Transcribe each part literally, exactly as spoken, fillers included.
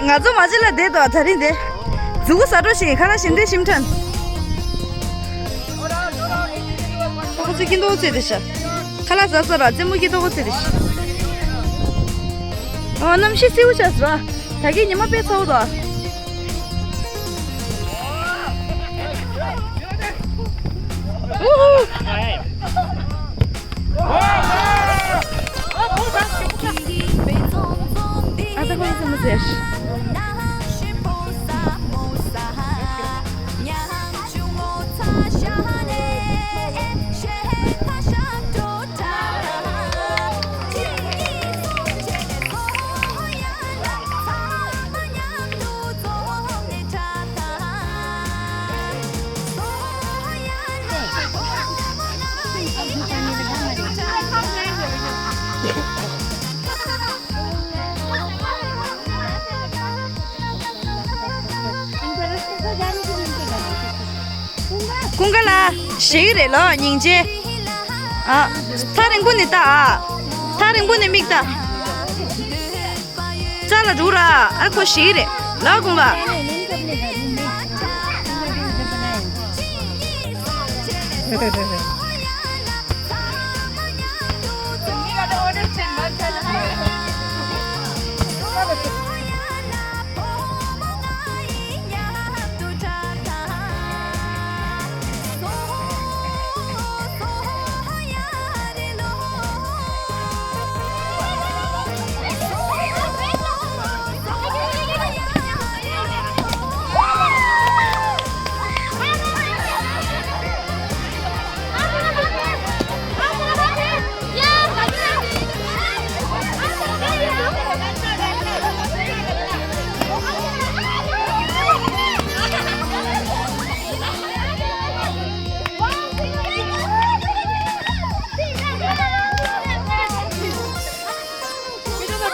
ང་ཚོ་མ་ཅི་ལ་བསྡད་དོ་དེ་རིང་དེ། མཛུ་གུ་ཟ་འགྲོ་ཞིག་ཁ་ལག་ཞིམ་འདྲ་ཞིམ་ཁྲན། ཁོ་ཚོ་སྐྱིད་མདོག་བཙལ་དེ་ཤ། ཁ་ལག་ཟ་ས་ར་རྩེད་མོ་སྐྱིད་མདོག་བཙལ་དེ་ཤ། ཨོ་གནམ་གཤིས་བསིལ་པོ་ཆགས་སོང་ར། ད་གིན་ཉི་མ་དཔེ་ཚ་པོ་འདུག་ཀུན་དགའ་ལགས། ཞེ་གི་རེད་ལོ་སྙིང་རྗེ། ཨ། ཐག་རིང་པོ་ནས་ལྟ་ཨ། ཐག་རིང་པོ་ནས་མིག་ལྟ། ཅ་ལག་འགྲོ་ར། ཨ་ཁོ་ཞེ་གི་རེད་ལོ་ཀུན་དགའ།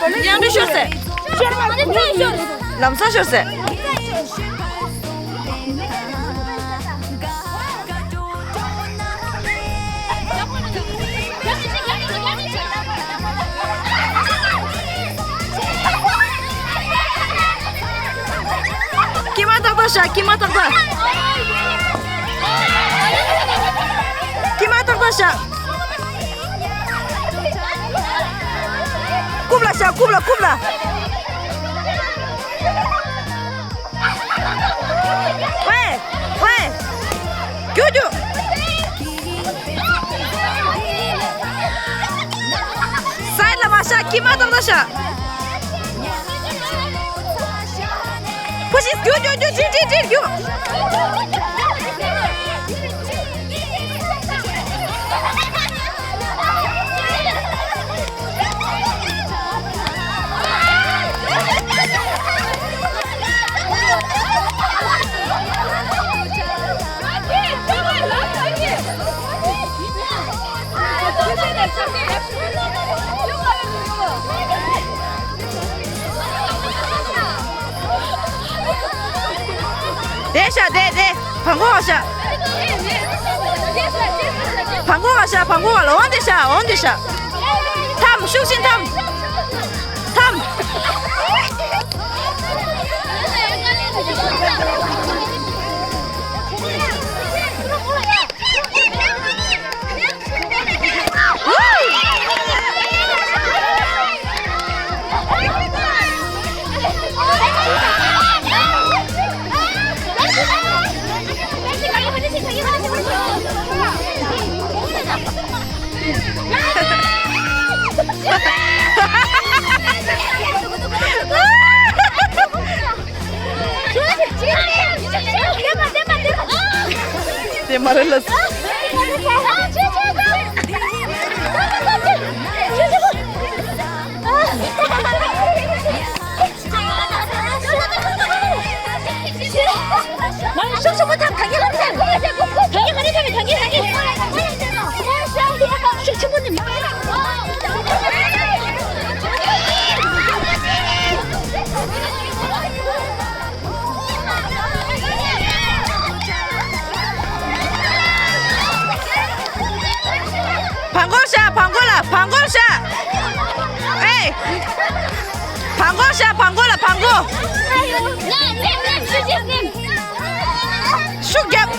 མཉམ་དུ་ཤོར་ཟེར། ལམ་སང་ཤོར་ཟེར། ཀྱེ་མ་ཏག་ཏག་བཞག་ཀྱེ་མ་ཏག་ཏག་ཀྱེ་མ་ཏག་ཏག་བཞག་རྐུབ་ལ་བཞག་རྐུབ་ལ་རྐུབ་ལ། ཝེ། ཝེ། རྒྱུགས་རྒྱུགས། སའིཌ་ལ་མ་བཞག་ཀྱེ་མ་ཏག་ཏག་བཞག་ཕུ་ཤི་རྒྱུགས་རྒྱུགས་རྒྱུགས་ཅིག་ཅིག་ཅིག་རྒྱུགས། དེ་ཤ་དེ་དེ། བང་གོ་བ་ཤ། བང་གོ་བ་ཤ་བང་གོ་བ་ལ་འོང་དེ་ཤ་འོང་དེ་ཤ། ཐམ་ཤུགས་ཤིན་ཐམ། ཐམ། དེ་མ་རེད་ལ། མ་ཤུགས་ཆེན་པོ་ཐམ། གང་གི་ཧ་ཐམ། གང་གི་ཧ་ཐམ། གང་གི་ཧ་ཐམ། ཤུགས་ཆེན་པོ་ནི་མ། བང་གོ་ཤ། བང་གོ་ལ། བང་གོ་ཤ། ཨེ། བང་གོ་ཤ་བང་གོ་ལ་བང་གོ། ཤུགས་རྒྱབ།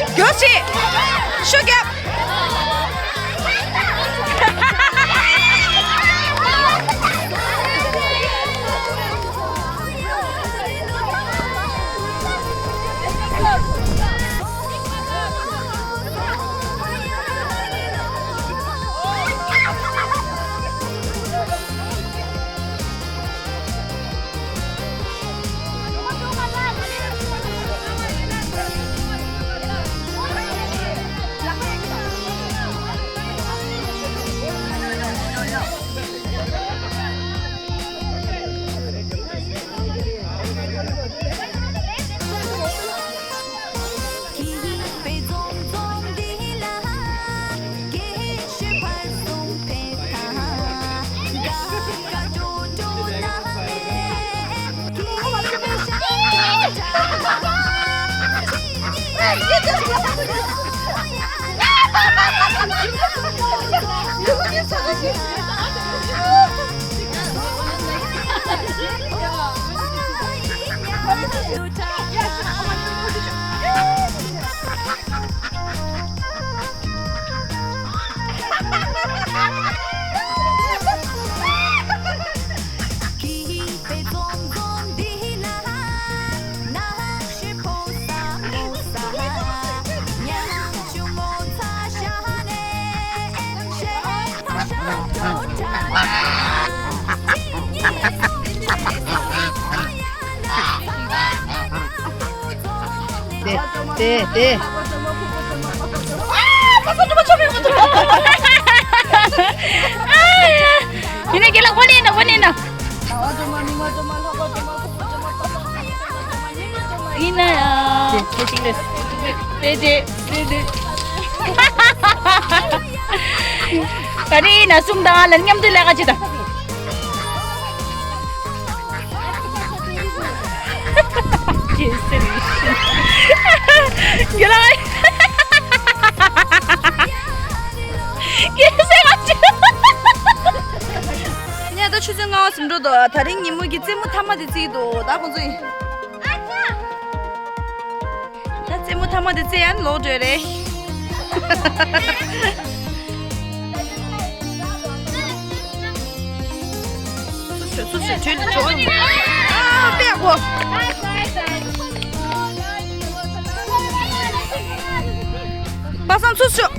མགྱོགས་ཤིག་ཤུགས་རྒྱབ། དེ་དེ་དེ། ཡིན་ན་རྒན་ལགས་འོ་ནི་ཡིན་ན་འོ་ནི་ཡིན་ན། ཡིན་ན་ཡང་། དེ་དེ་དེ་དེ། ད་རེས་ན་གསུམ་དང་ཨ་ལ་མཉམ་དུ་ལས་ཀ་བྱེད་དང་། རྒན་ལགས། རྒན་ལགས། ངས་ད་ཆུ་ཚོད་ལྔ་པ་ཟིན་འགྲོ་འདུག་ད་རིང་ཉིན་མོ་གི་རྩེད་མོ་མཐའ་མ་དེ་རྩེ་གི་འདུག་ད་ཁོང་ཚོ་ཡིན། ད་རྩེད་མོ་མཐའ་མ་དེ་རྩེ་ཡང་ལོག་འགྲོ་རེད། སུ་ཞོག་སུ་ཞོག་དུས་ལ་འགྲོ། ཨ་པད་གོ། པ་སངས་སུ་ཞོག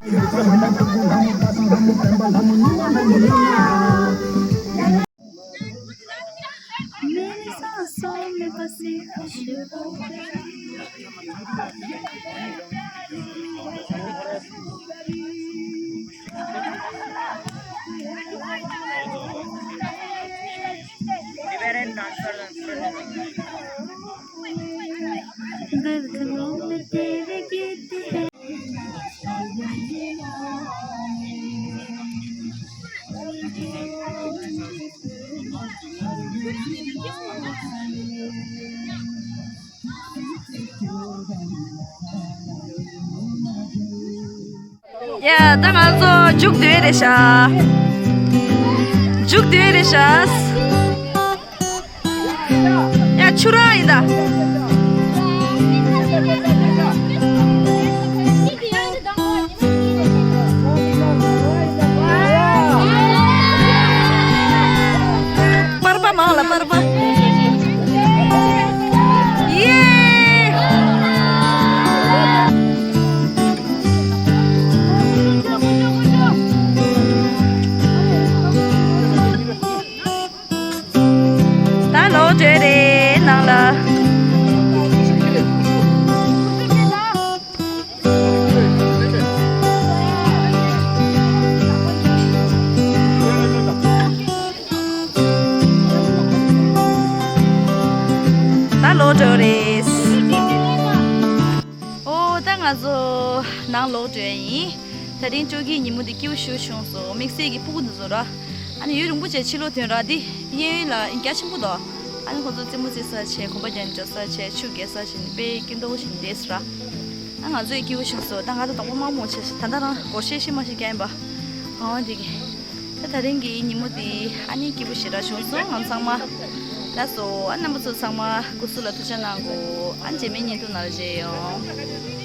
मेरी सांसों में बसी खुशबू तेरी। गर्दनों में तेरे गीत है। ཡ། ད་ང་ཚོ་མཇུག་བསྡུས་རེད་ཤག་མཇུག་བསྡུས་རེད་ཤག་ཡ། ཆུ་རགས་ཡིན་ད། པར་པ་མང་ལ་པར་པ། ཡེ། ད་ལོག་འགྲོ་རེད་ནང་ལ། ད་ལོག་འགྲོ་རེད། ཨོ། ད་ང་ཚོ་ནང་ལོག་འགྲོ་ཡ་ཡིན། ད་རིང་སྤྲོ་སྐྱིད་ཉིན་མོ་འདི་སྐྱིད་པོ་ཞེ་པོ་བྱུང་སོང་། དམིགས་བསལ་གྱི་ཕྲུ་གུ་འདི་ཚོ་ར། ཨ་ནི་ཡུན་རིང་པོ་བྱས་ཕྱི་ལོགས་ཐོན་ར། འདི་གཡས་གཡོན་ལ་རྒྱ་ཆེན་པོ་འདུག་ཨ་ནི་ཁོ་ཚོ་རྩེད་མོ་རྩེ་ས་བྱས། གོམ་པ་རྒྱག་ནས་འགྲོ་ས་བྱས། ཆུ་རྐྱལ་ས་བྱས་ནས་དཔེ་སྐྱིད་མདོག་བྱས་ནས་བསྡད་སོང་ར། ཨ། ང་ཚོ་ཡི་སྐྱིད་པོ་བྱུང་སོང་། ད་ང་ཚོ་དང་པོ་མག་མོག་བྱས་ཤག་ད་ལྟ་རང་སྒོར་གཞས་ཤེས་མ་ཤེས་རྐྱང་ཡིན་པ། ཨང་། འདི་གི། ད་ད་རིང་གི་ཉིན་མོ་འདི་ཨ་ནི་སྐྱིད་པོ་ཞེ་དྲག་བྱུང་སོང་། ང་ཚང་མ། ལགས་སོ། ཨ། རྣམ་པ་ཚོ་ཚང་མ་སྐུ་གཟུགས་ལ་ཐུགས་ཅག་གནང་དགོས། ཨ། རྗེས་མའི་བརྙན་ཐུང་ནང་ལ་མཇལ་ཡོང་།